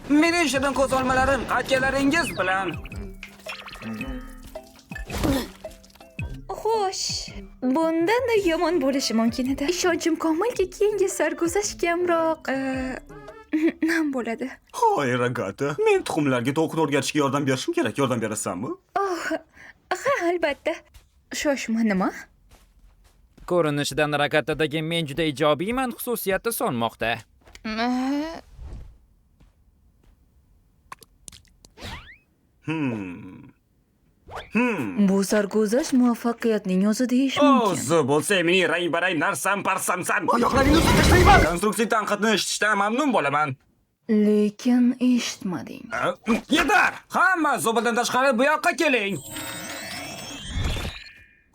Mening shirin ko'z olmalarim qaytganlaringiz bilan. Xo'sh, bundan-da yomon bo'lishi mumkin edi. Ishonchim komilki, keyingi sarguzasht kamroq nam bo'ladi. Hoy, Ragata, men tuxumlarga tovuqni o'rgatishga yordam berishim kerak. Yordam berasanmi? Oh, ha, albatta. Shoshma, nima? Ko'rinishidan Ragatadagi men juda ijobiyman xususiyati so'nmoqda. Bu sarguzasht muvaffaqiyatning o'zi deyish mumkin. O'zi bo'lsa, mening rang-barang narsam parsamsan. Oyoqlaringni uzib tashlayman. Konstruktiv tanqidni eshitishdan mamnun bo'laman. Lekin eshitmading. Yetar! Hamma zobildan tashqari bu yoqqa keling.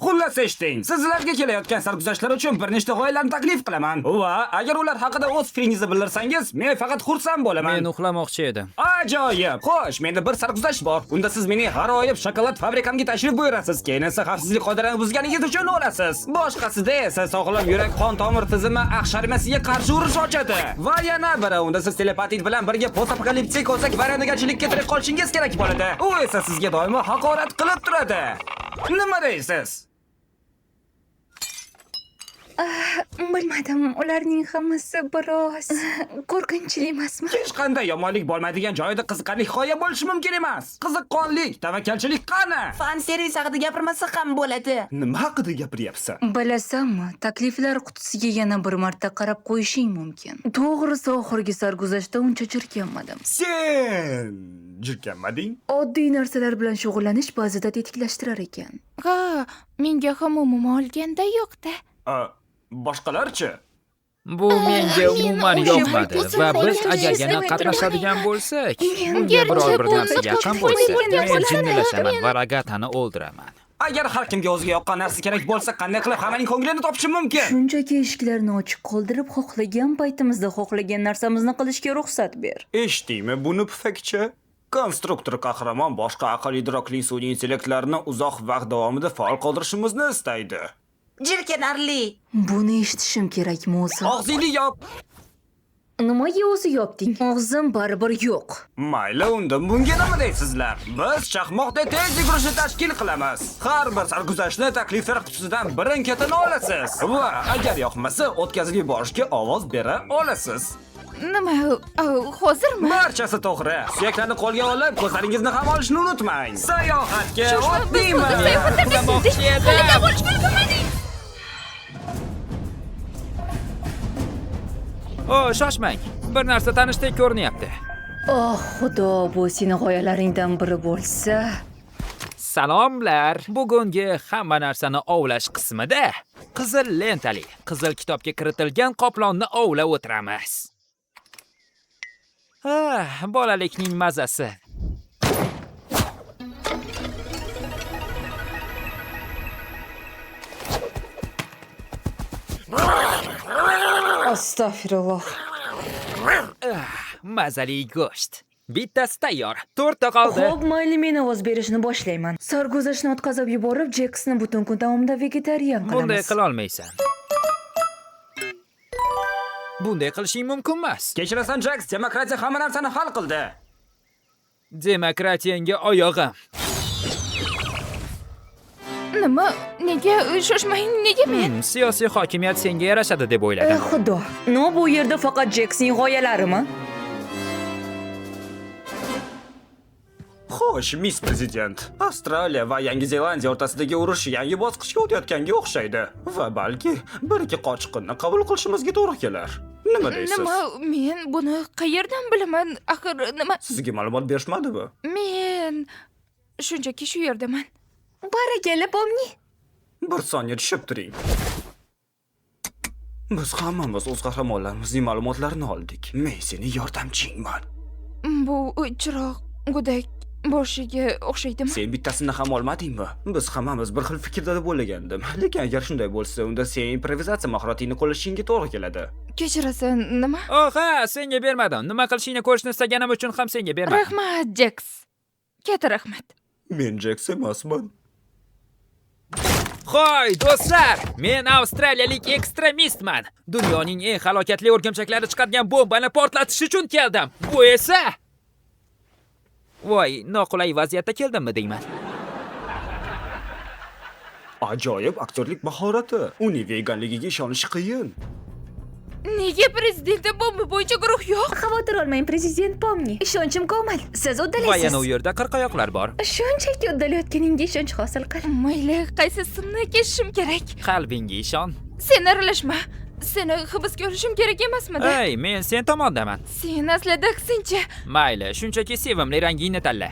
Xullas eshiting. Sizlarga kelayotgan sarguzashtlar uchun bir nechta g'oyalarni taklif qilaman. Va agar ular haqida o'z fikringizni bildirsangiz, men faqat xursand bo'laman. Men uxlamoqchi edim. Ajoyib! Xo'sh, menda bir sarguzasht bor. Unda siz mening g'aroyib shokolad fabrikamga tashrif buyurasiz. Keyin esa xavfsizlik qoidalarini buzganingiz uchun o'lasiz. Boshqasida esa sog'lom yurak qon tomir tizimi axsharmasiga qarshi urush ochadi. Va yana biri, unda siz telepatit bilan birga post-apokaliptik o'zak variantigachilikka tirik qolishingiz kerak bo'ladi. U esa sizga doimo haqorat qilib turadi. Nima deysiz? Bilmadim, ularning hammasi biroz qo'rqinchli emasmi? Hech qanday yomonlik bo'lmaydigan joyda qiziqarli hikoya bo'lishi mumkin emas. Qiziqqonlik, tavakkalchilik qani? Fan servis haqida gapirmasa ham bo'ladi. Nima haqida gapiryapsan? Bilasanmi, takliflar qutisiga yana bir marta qarab qo'yishing mumkin. To'g'risi, oxirgi sarguzashtda uncha jirkanmadim. Sen jirkanmading? Oddiy narsalar bilan shug'ullanish ba'zida tetiklashtirar ekan. Ha, menga ham umuman olganda yo'qda. Boshqalarchi? Bu menga umuman o'sha yoqmadi payt va biz o'zim agar yana o'yladim. qatnashadigan bo'lsak, Men unga biror bir Garchi narsa buni yaqin ko'p bo'lsa, bo'lgan men bo'lsa-da, jinnilashaman va Ragatani o'ldiraman. Agar har kimga o'ziga yoqqan narsa kerak bo'lsa, qanday qilib hammaning ko'nglini topishim mumkin? Shunchaki eshiklarni ochiq qoldirib, xohlagan paytimizda xohlagan narsamizni qilishga ruxsat ber. Eshitdingmi buni, pufakcha? Konstruktor qahramon boshqa aql idrokli sun'iy intellektlarni uzoq vaqt davomida faol qoldirishimizni istaydi. Jirkanarli. Buni eshitishim kerakmi o'zi? Og'zingni yop. Nimaga o'zi yopding? Og'zim baribir yo'q. Mayli, unda bunga nima deysizlar? Biz chaqmoqday tez yugurishni tashkil qilamiz. Har bir sarguzashtni takliflar qutisidan birin-ketin olasiz. Va agar yoqmasa, o'tkazib yuborishga ovoz bera olasiz. Nima, hozirmi? Barchasi to'g'ri. Suyaklarni qo'lga olib, ko'zlaringizni ham olishni unutmang. Sayohatga Shoshma, biz otdingmi? hozir sayohatga Uxlamoqchi edim. Hali dam olishga ulgurmadik. O, shoshmang. Bir narsa tanishdek ko'rinyapti. Oh, xudo, bu seni g'oyalaringdan biri bo'lsa. Salomlar. Bugungi hamma narsani ovlash qismida qizil lentali, qizil kitobga kiritilgan qoplonni ovlab o'tiramiz. Ah, bolalikning mazasi. Astagfirulloh. Mazali go'sht. Bittasi tayyor, to'rtta qoldi. Xo'p, mayli, men ovoz berishni boshlayman. Sarguzashtni o'tkazib yuborib, Jeksni butun kun davomida vegetarian qilamiz. Bunday qila olmaysan. Bunday qilishing mumkin emas. Kechirasan, Jax, demokratiya hamma narsani hal qildi. Demokratiyangga oyog'im. Nima? Nega shoshmang? Nega men? Siyosiy hokimiyat senga yarashadi deb Ey o'yladim. xudo, nima bu yerda faqat Jeksning g'oyalarimi? Xo'sh, miss prezident, Avstraliya va Yangi Zelandiya o'rtasidagi urush yangi bosqichga o'tayotganga o'xshaydi va balki bir ikki qochqinni qabul qilishimizga to'g'ri kelar. Nima deysiz? Nima? Men buni qayerdan bilaman? Axir nima? Sizga ma'lumot berishmadimi? Men shunchaki shu yerdaman. Barakalla, Pomni. Bir soniya tushib turing. Biz hammamiz o'z qahramonlarimizning ma'lumotlarini oldik. Men seni yordamchingman. Bu chiroq go'dak boshiga o'xshaydimi? Sen bittasini ham olmadingmi? Biz hammamiz bir xil fikrda deb o'ylagandim. Lekin agar shunday bo'lsa, unda sen improvizatsiya mahoratingni qo'llashingga to'g'ri keladi. Kechirasan, nima? Oh, ha, senga bermadim. Nima qilishingni ko'rishni istaganim uchun ham senga bermadim. Rahmat, Jeks. Katta rahmat. Men Jeks emasman. Hoy do'stlar, men avstraliyalik ekstremistman. Dunyoning eng halokatli o'rgimchaklari chiqargan bombani portlatish uchun keldim. Bu esa... Voy, noqulay vaziyatda keldimmi deyman. Ajoyib aktyorlik mahorati. Uning veganligiga ishonish qiyin. Nega prezidentda bomba bo'yicha guruh yo'q? Xavotir olmang, prezident Pomni. Ishonchim komil. Siz Va uddalaysiz. yana u yerda qirqoyoqlar bor. Shunchaki uddalayotganingga ishonch hosil qil. Mayli, qaysisini kesishim kerak? Qalbingga ishon. Sen aralashma. Seni hibsga olishim kerak emasmidi? Ey, men sen tomondaman. Sen aslida aksincha. Mayli, shunchaki sevimli rangingni tanla.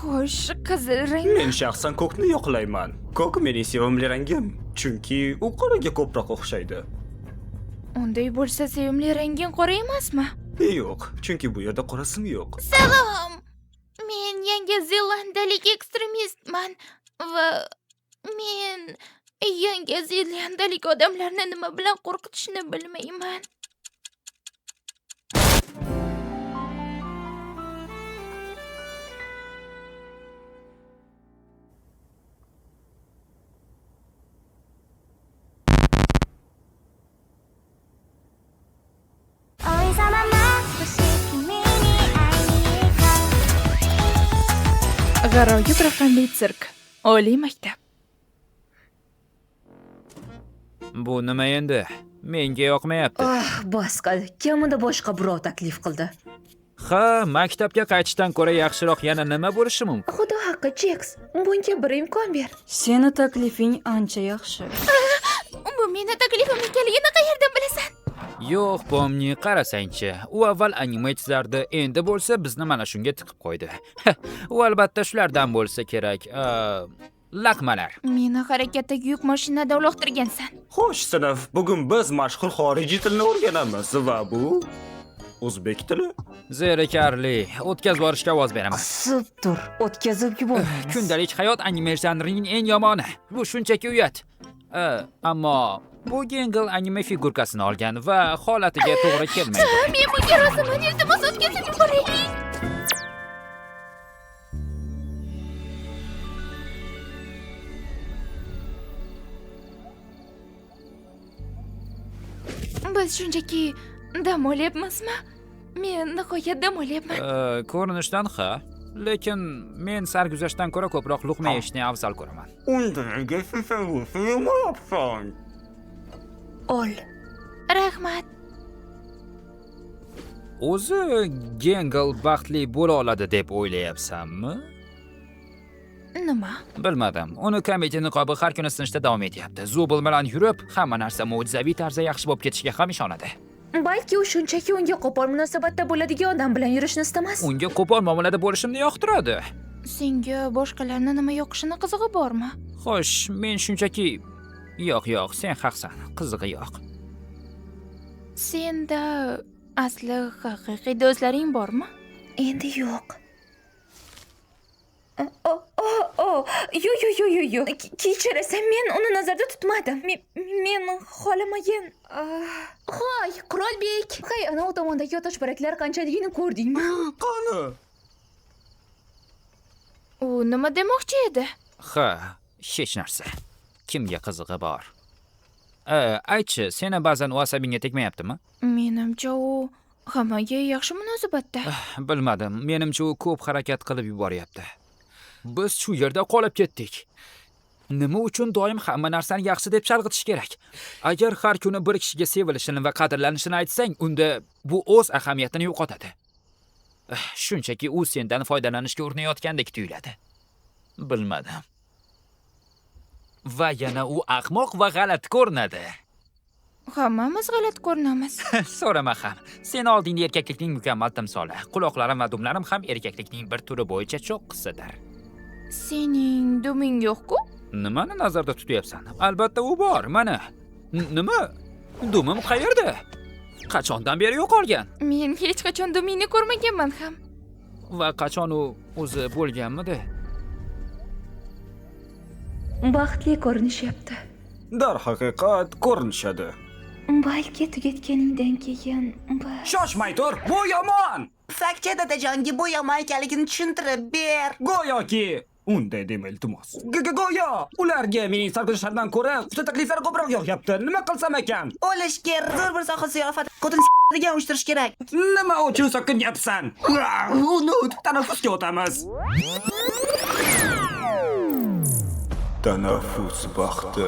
Xo'sh, qizil rang. Men shaxsan ko'kni yoqlayman. Ko'k mening sevimli rangim, chunki u qoraga ko'proq o'xshaydi. Unday bo'lsa sevimli ranging qora emasmi? Yo'q, chunki bu yerda qorasim yo'q. Salom. Men Yangi Zelandiyalik ekstremistman va men Yangi Zelandiyalik odamlarni nima bilan qo'rqitishni bilmayman. G'aroyib raqamli sirk. Oliy maktab. Bu nima endi? Menga yoqmayapti. Ah, bas qil. Kamida boshqa birov taklif qildi. Ha, maktabga qaytishdan ko'ra yaxshiroq yana nima bo'lishi mumkin? Xudo haqqi, Jeks, bunga bir imkon ber. Seni taklifing ancha yaxshi. Bu meni taklifim ekanligini qayerdan bilasan? Yo'q, Pomni, qarasangchi. U avval anime chizardi, endi bo'lsa bizni mana shunga tiqib qo'ydi. U albatta shulardan bo'lsa kerak. Laqmalar. Meni harakatdagi yuk mashinada uloqtirgansan. Xo'sh, sinf, bugun biz mashhur xorijiy tilni o'rganamiz va bu o'zbek tili. Zerikarli. O'tkazib yuborishga ovoz beraman. Qisib tur, o'tkazib yuboramiz. Kundalik hayot anime janrining eng yomoni. Bu shunchaki uyat. Ammo bu Gengel anime figurkasini olgan va holatiga to'g'ri kelmaydi. Men bunga roziman, iltimos o'tkazib yuboraylik. Biz shunchaki dam olyapmizmi? Men nihoyat dam olyapman. Ko'rinishdan ha, lekin men sarguzashtdan ko'ra ko'proq luqma yeyishni afzal ko'raman. Unda nega sen yemayapsan? Ol. Rahmat. O'zi Gengel baxtli bo'la oladi deb o'ylayapsanmi? Nima? Bilmadim. Uni komediya niqobi har kuni sinishda davom etyapti. Zubl bilan yurib, hamma narsa mo'jizaviy tarzda yaxshi bo'lib ketishiga ham ishonadi. Balki u shunchaki unga qo'pol munosabatda bo'ladigan odam bilan yurishni istamas. Unga qo'pol muomalada bo'lishimni yoqtiradi. Senga boshqalarni nima yoqishini qizig'i bormi? Xo'sh, men shunchaki yo'q, yo'q, sen haqsan. Qizig'i yo'q. Senda asli haqiqiy do'stlaring bormi? Endi yo'q. O, yo'q, yo'q, yo'q, yo'q. Kechirasan, men uni nazarda tutmadim. Men xohlamagan. Hoy, Qurolbek. Hay, ana u tomondagi otoshbaraklar qanchaligini ko'rdingmi? Qani? U nima demoqchi edi? Ha, hech narsa. Kimga qizig'i bor? Aytchi, seni ba'zan u asabingga tegmayaptimi? Menimcha u hammaga yaxshi munosabatda. Bilmadim. Menimcha u ko'p harakat qilib yuboryapti. Biz shu yerda qolib ketdik. Nima uchun doim hamma narsani yaxshi deb chalg'itish kerak? Agar har kuni bir kishiga sevilishini va qadrlanishini aytsang, unda bu o'z ahamiyatini yo'qotadi. Shunchaki u sendan foydalanishga urinayotgandek tuyuladi. Bilmadim. Va yana u ahmoq va g'alati ko'rinadi. Hammamiz g'alati ko'rinamiz. So'rama ham. Sen oldingda erkaklikning mukammal timsoli. Quloqlarim va dumlarim ham erkaklikning bir turi bo'yicha cho'qqisidir. Sening duming yo'q-ku? Nimani nazarda tutyapsan? Albatta u bor, mana. Nima? Dumim qayerda? Qachondan beri yo'qolgan? Men hech qachon dumingni ko'rmaganman ham. Va qachon u o'zi bo'lganmidi? Baxtli ko'rinishyapti. Darhaqiqat ko'rinishadi. Balki tugatganingdan keyin biz... Shoshmay tur, bu yomon. Pufakcha dadajonga bu yomon ekanligini tushuntirib ber. Go'yoki Unday dema, iltimos. Go'yo ularga mening sarguzashtlarimdan ko'ra quti takliflar ko'proq yoqyapti. Nima qilsam ekan? O'lish kerak. Zo'r bir soha ziyofat. Qo'tin degan uyushtirish kerak. Nima uchun sokinyapsan? Unut, tanaffusga o'tamiz. Tanaffus vaqti.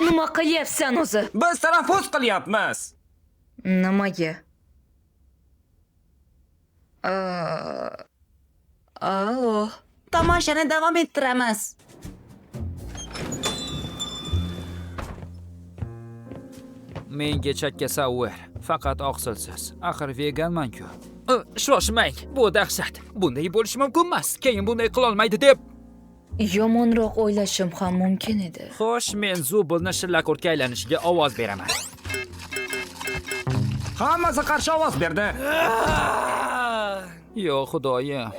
Nima qilyapsan o'zi? Biz tanaffus qilyapmiz. Nimaga? Alo. Tomoshani davom ettiramiz. Menga chakka sauer, faqat oqsilsiz. Axir veganman-ku. Shoshmang, bu dahshat. Bunday bo'lishi mumkin emas. Keyin bunday qila olmaydi deb yomonroq o'ylashim ham mumkin edi. Xo'sh, men Zublni shillaqurtga aylanishiga ovoz beraman. Hammasi qarshi ovoz berdi. Yo, xudoyim.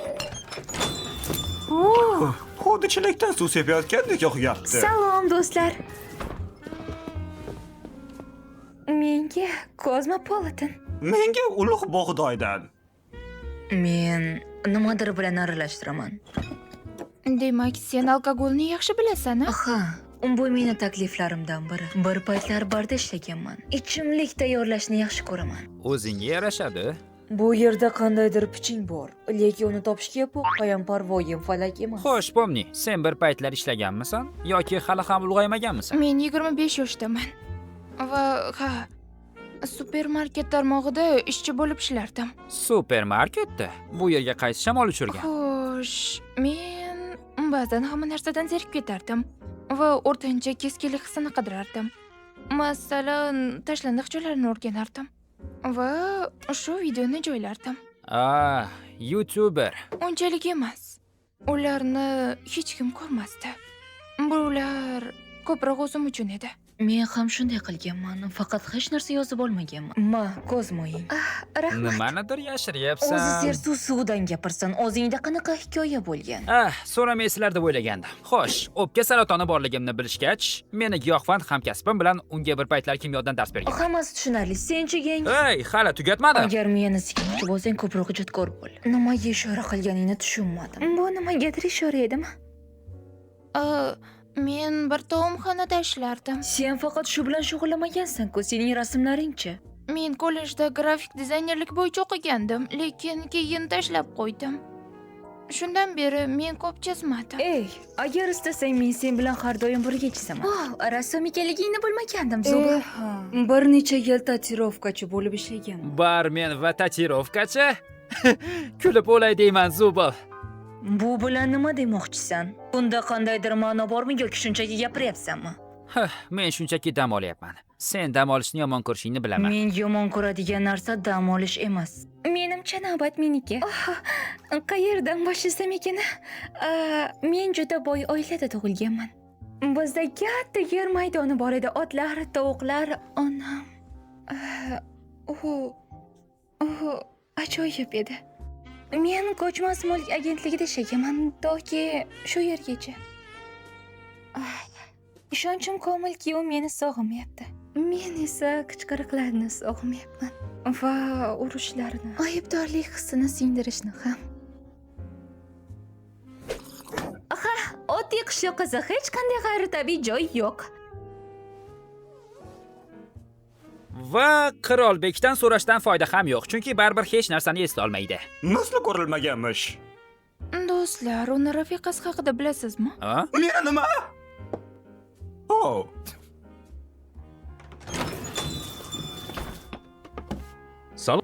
Xuddi chelakdan suv sepayotgandek yoqyapti. Salom do'stlar. Menga Cosmopolitan. Menga ulug' bug'doydan. Men nimadir bilan aralashtiraman. Demak, sen alkogolni yaxshi bilasan, a? Ha, bu meni takliflarimdan biri. Bir paytlar barda ishlaganman. Ichimlik tayyorlashni yaxshi ko'raman. O'zingga yarashadi. Bu yerda qandaydir piching bor, lekin uni topishga po'qqayam parvoyim falak emas. Xo'sh, Pomni, sen bir paytlar ishlaganmisan yoki hali ham ulg'aymaganmisan? Men 25 yoshdaman. Va ha, supermarket tarmog'ida ishchi bo'lib ishlardim. Supermarketda? Bu yerga qaysi shamol uchirgan? Xo'sh, men ba'zan hamma narsadan zerikib ketardim va o'rtancha keskinlik hissini qidirardim. Masalan, tashlandiq joylarni o'rganardim va shu videoni joylardim. Ah, YouTuber. Unchalik emas. Ularni hech kim ko'rmasdi. Bular ko'proq o'zim uchun edi. Men ham shunday qilganman, faqat hech narsa yozib olmaganman. Ma, Kozmoing. Rahmat. Nimanidir yashiryapsan? O'zi sersuv suvdan gapirsan, o'zingda qanaqa hikoya bo'lgan? Ah, so'ramaysizlar deb o'ylagandim. Xo'sh, o'pka saratoni borligimni bilishgach, meni giyohvand hamkasbim bilan unga bir paytlar kimyodan dars bergan. Hammasi tushunarli. Senchi, geng? Ey, hali tugatmadim. Agar miyani sikmoqchi bo'lsang, ko'proq ijodkor bo'l. Nimaga ishora qilganingni tushunmadim. Bu nimagadir ishora edimi? Men bir taomxonada ishlardim. Sen faqat shu bilan shug'ullanmagansan-ku, sening rasmlaringchi? Men kollejda grafik dizaynerlik bo'yicha o'qigandim, lekin keyin tashlab qo'ydim. Shundan beri men ko'p chizmadim. Ey, agar istasang men sen bilan har doim birga chizaman. Oh, rassom ekanligingni bilmagandim, Zuba. Bir necha yil tatirovkachi bo'lib ishlaganman. Barmen va tatirovkachi? Kulib o'lay deyman, Zubl. Bu bilan nima demoqchisan? Bunda qandaydir ma'no bormi yoki shunchaki gapiryapsanmi? Men shunchaki dam olyapman. Sen dam olishni yomon ko'rishingni bilaman. Men yomon ko'radigan narsa dam olish emas. Menimcha navbat meniki. Qayerdan boshlasam ekan? Men juda boy oilada tug'ilganman. Bizda katta yer maydoni bor edi. Otlar, tovuqlar, onam. U ajoyib edi. Men ko'chmas mulk agentligida ishlaganman toki shu yergacha. Ishonchim komilki, u meni sog'inmayapti. Men esa qichqiriqlarni sog'inmayapman va urushlarni, aybdorlik hissini singdirishni ham. Ha, oddiy qishloq qizi, hech qanday g'ayritabiiy joy yo'q. Va Qirolbekdan so'rashdan foyda ham yo'q, chunki baribir hech narsani esla olmaydi. Misli ko'rilmaganmish. Do'stlar, uni rafiqasi haqida bilasizmi? Ha? Meni nima? Oh. Salom.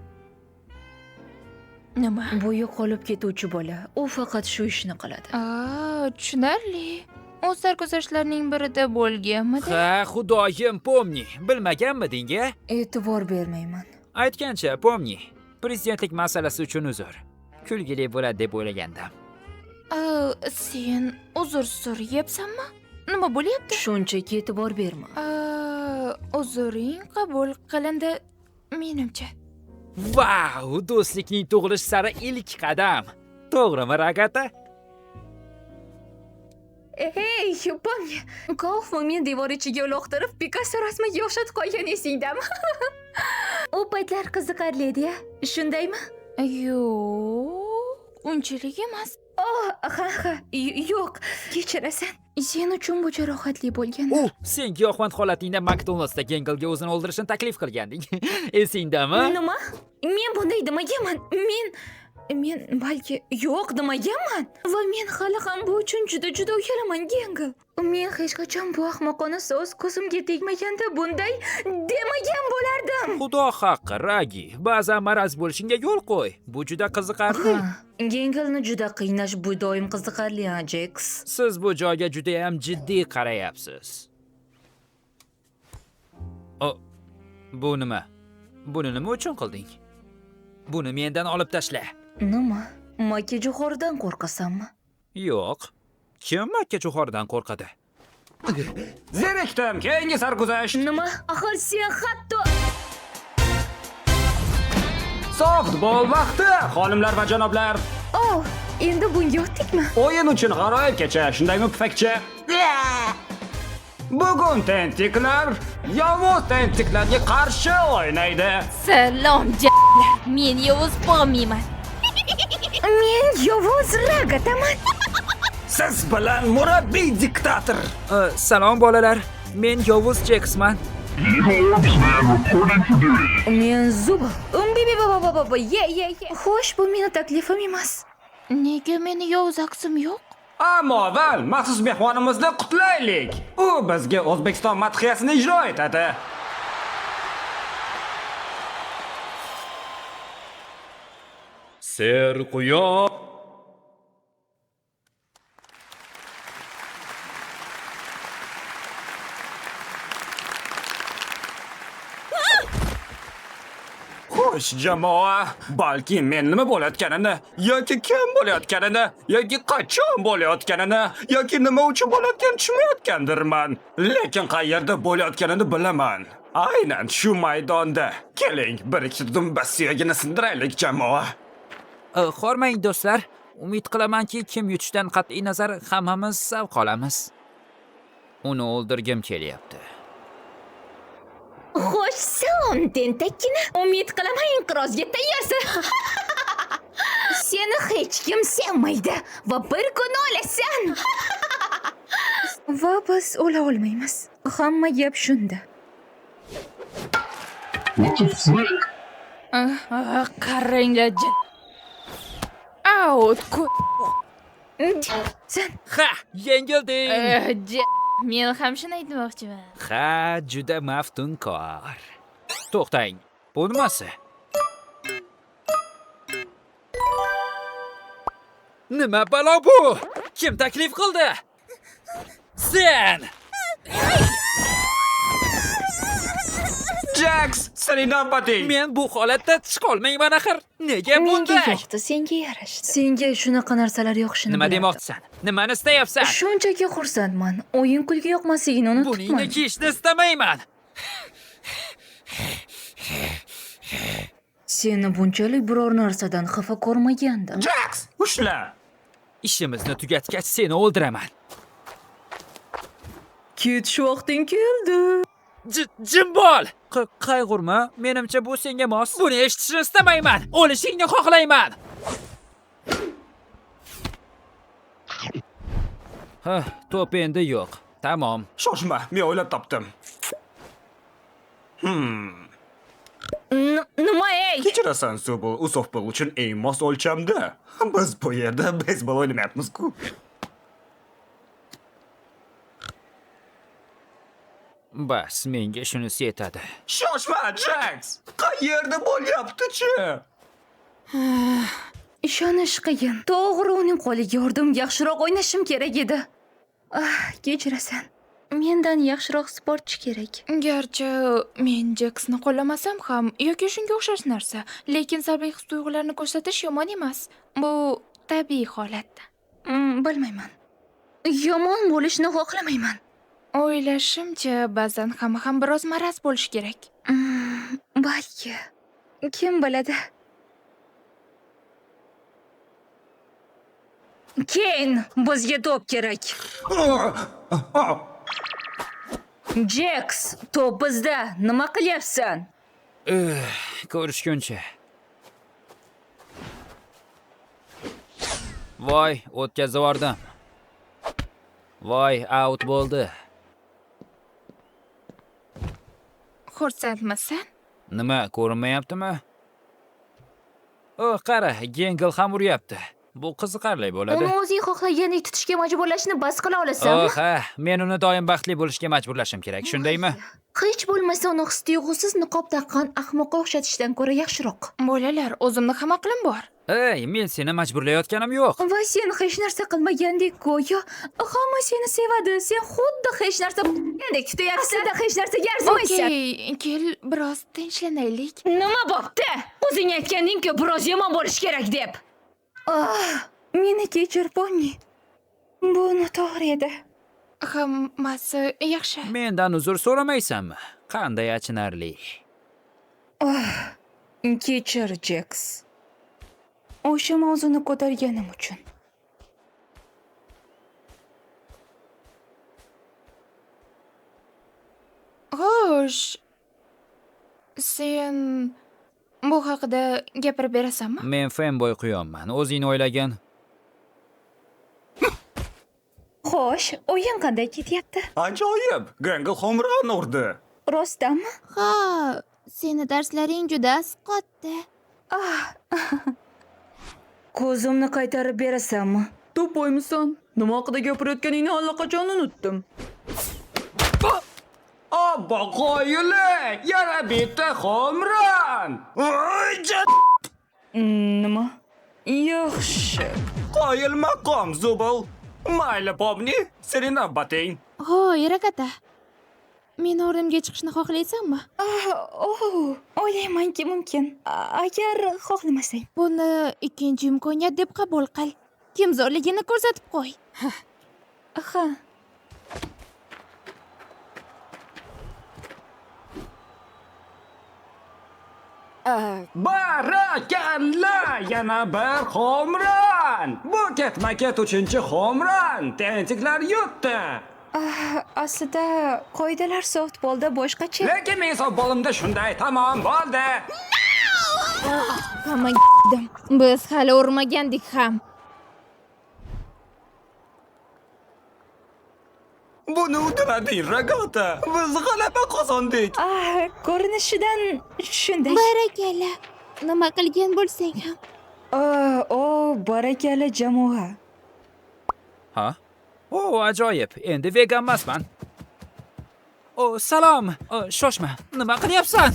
Nima? Bu yo'qolib ketuvchi bola. U faqat shu ishni qiladi. Tushunarli. U sarguzashtlarning birida bo'lganmidi? Ha, xudoyim, Pomni, bilmaganmiding a? E'tibor bermayman. Aytgancha, Pomni, prezidentlik masalasi uchun uzr. Kulgili bo'ladi deb o'ylagandim. Sen uzr so'rayapsanmi? Nima bo'lyapti? Shunchaki e'tibor berma. Uzring qabul qilindi, menimcha. Vau, do'stlikning tug'ilish sari ilk qadam. To'g'rimi, Ragata? Ey, Pomni, Kaufman meni devor ichiga uloqtirib, Pikasso rasmiga o'xshatib qo'ygan esingdami? U paytlar qiziqarli edi-ya, shundaymi? Yo'q, unchalik emas. Oh, ha, yo'q, kechirasan. Sen uchun bu jarohatli bo'lgan. U, sen giyohvand holatingda McDonald'sda Gengelga o'zini o'ldirishini taklif qilganding. Esingdami? Nima? Men bunday demaganman. Men balki yo'q demaganman. Va men hali ham bu uchun juda-juda uyalaman, Gengel. Men hech qachon bu ahmoqona so'z ko'zimga tegmaganda bunday demagan bo'lardim. Xudo haqqi, Ragi, ba'zan maraz bo'lishingga yo'l qo'y. Bu juda qiziqarli. Gengelni juda qiynash bu doim qiziqarli, ha, Jeks. Siz bu joyga juda ham jiddiy qarayapsiz. Bu nima? Buni nima uchun qilding? Buni mendan olib tashla. Nima? Makkajo'xoridan qo'rqasanmi? Yo'q. Kim makkajo'xoridan qo'rqadi? Zerikdim, keyingi sarguzasht. Nima? Axir sen hatto Softbol vaqti, xonimlar va janoblar. Oh, endi bunga o'tdikmi? O'yin uchun g'aroyib kecha, shundaymi pufakcha? Bugun tentiklar yovuz tentiklarga qarshi o'ynaydi. Salom, j**lar. Men yovuz Pomniman. Men yovuz Ragataman. Siz bilan murabbiy diktator. Salom bolalar. Men yovuz Jeksman. Men Zuba. Ye, ye, ye. Xo'sh, bu meni taklifim emas. Nega meni yovuz aksim yo'q? Ammo avval maxsus mehmonimizni qutlaylik. U bizga O'zbekiston madhiyasini ijro etadi. Serquyosh. Xo'sh, jamoa, balki men nima bo'layotganini, yoki kim bo'layotganini, yoki qachon bo'layotganini, yoki nima uchun bo'layotganini tushunmayotgandirman. Lekin qayerda bo'layotganini bilaman. Aynan shu maydonda. Keling, bir ikki dumba suyagini sindiraylik, jamoa. Hormang do'stlar. Umid qilamanki, kim yutishidan qat'iy nazar hammamiz zavq olamiz. Uni o'ldirgim kelyapti. Xo'sh, salom tentakkina. Umid qilaman inqirozga tayyorsan. Seni hech kim sevmaydi va bir kun o'lasan. Va biz o'la olmaymiz. Hamma gap shunda. Qaranglar, Out, Sen Ha, yengilding. Men ham shuni aytmoqchiman. Ha, juda maftunkor. To'xtang, bu nimasi? Nima balo bu? Kim taklif qildi? Sen! Jax, sening navbating. Men bu holatda chiqa olmayman axir. Nega menga bunday? yoqdi, senga yarashdi. Senga shunaqa narsalar yoqishini Nima bilardim. demoqchisan? Nimani istayapsan? Shunchaki xursandman. O'yin kulgi yoqmasligini unutibman. Buningni kiyishni istamayman. Seni bunchalik biror narsadan xafa ko'rmagandim. Jax, ushla. Ishimizni tugatgach seni o'ldiraman. Ketish vaqting keldi. Jim bo'l! Qayg'urma, menimcha bu senga mos. Buni eshitishni istamayman. O'lishingni xohlayman. Ha, to'p endi yo'q. Tamom. Shoshma, men o'ylab topdim. Nima ey? Kechirasan, Zubul, u softbol uchun eng mos o'lchamda. Biz bu yerda beysbol o'ynamayapmiz-ku. Bas, menga shunisi yetadi. Shoshma, Jax! Qayerda bo'lyapti-chi? Ishonish qiyin. To'g'ri, uning qo'liga urdim. Yaxshiroq o'ynashim kerak edi. Ah, kechirasan. Mendan yaxshiroq sportchi kerak. Garchi men Jeksni qo'llamasam ham yoki shunga o'xshash narsa, lekin salbiy his-tuyg'ularni ko'rsatish yomon emas. Bu tabiiy holat. Bilmayman. Yomon bo'lishni xohlamayman. O'ylashimcha, ba'zan hamma ham biroz maraz bo'lishi kerak. Balki. Kim biladi? Keyin bizga to'p kerak. Jeks, to'p bizda. Nima qilyapsan? Ko'rishguncha. Voy, o'tkazib yubordim. Voy, out bo'ldi. Xursandmisan? Nima, ko'rinmayaptimi? Oh, qara, Gengel ham uryapti. Bu qiziqarli bo'ladi. Uni o'zing xohlagandek tutishga majburlashni bas qila olasanmi? Oh, ha, men uni doim baxtli bo'lishga majburlashim kerak, shundaymi? Hech bo'lmasa uni his-tuyg'usiz niqob taqqan ahmoqqa o'xshatishdan ko'ra yaxshiroq. Bolalar, o'zimni ham aqlim bor. Ey, men seni majburlayotganim yo'q. Va sen hech narsa qilmagandek go'yo hamma seni sevadi. Sen xuddi hech narsa dek tutayapsan. Aslida hech narsaga arzimaysan. Okey, kel biroz tinchlanaylik. Nima bo'pti? O'zing aytganding-ku, biroz yomon bo'lish kerak deb. Ah, meni kechir, Ponni. Bu noto'g'ri edi. Hammasi yaxshi. Mendan uzr so'ramaysanmi? Qanday achinarli. Ah, kechir, Jeks. O'sha mavzuni ko'targanim uchun. Xo'sh. Sen bu haqida gapirib berasanmi? Men fanboy quyonman. O'zing o'ylagin. Xo'sh, o'yin qanday ketyapti? Ajoyib! Gengel home run urdi. Rostdanmi? Ha, seni darslaring juda asqotdi. Ko'zimni qaytarib berasanmi? To'poymisan? Nima haqida gapirayotganingni allaqachon unutdim. Obbo qoyili! Yana bitta home run! Oy, Nima? Yaxshi. Qoyil maqom, Zubl. Mayli, Pomni, sening navbating. Hoy, Ragata. Meni o'rnimga chiqishni xohlaysanmi? Oh, o'ylaymanki mumkin. Agar xohlamasang. Buni ikkinchi imkoniyat deb qabul qil. Kim zo'rligini ko'rsatib qo'y. Ha. Barakalla! Yana bir home run! Bu ketma-ket uchinchi home run! Tentiklar yutdi. Aslida qoidalar softbolda boshqacha. Lekin men softbolimda shunday tamom bo'ldi. Hamma Biz hali urmagandik ham. Buni uddalading, Ragata. Biz g'alaba qozondik. Ah, ko'rinishidan shunday. Barakalla. Nima qilgan bo'lsang ham. O, barakalla jamoa. Ha? O, ajoyib. Endi vegan emasman. O, salom. O, shoshma. Nima qilyapsan?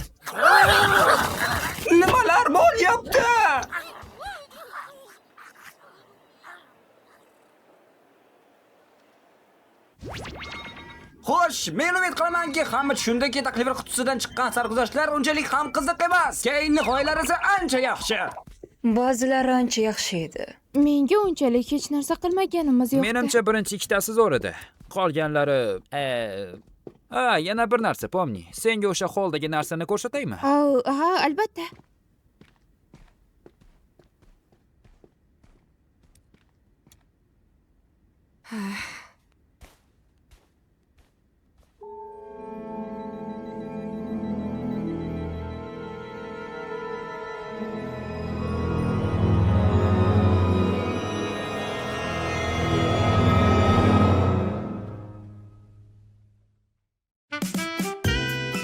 Nimalar bo'lyapti? Xo'sh, men umid qilamanki, hamma tushundiki, takliflar qutisidan chiqqan sarguzashtlar unchalik ham qiziq emas. Keyingi g'oyalar esa ancha yaxshi. Ba'zilari ancha yaxshi edi. Menga unchalik hech narsa qilmaganimiz yo'q. Menimcha birinchi ikkitasi zo'r edi. Qolganlari, ha, yana bir narsa, Pomni. Senga o'sha holdagi narsani ko'rsataymi? Ha, albatta.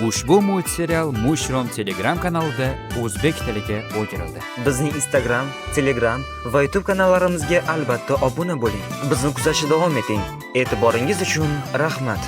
Ushbu multserial Mushroom Telegram kanalida o'zbek tiliga o'girildi. Bizning Instagram, Telegram va YouTube kanallarimizga albatta obuna bo'ling. Bizni kuzatishda davom eting. E'tiboringiz uchun rahmat.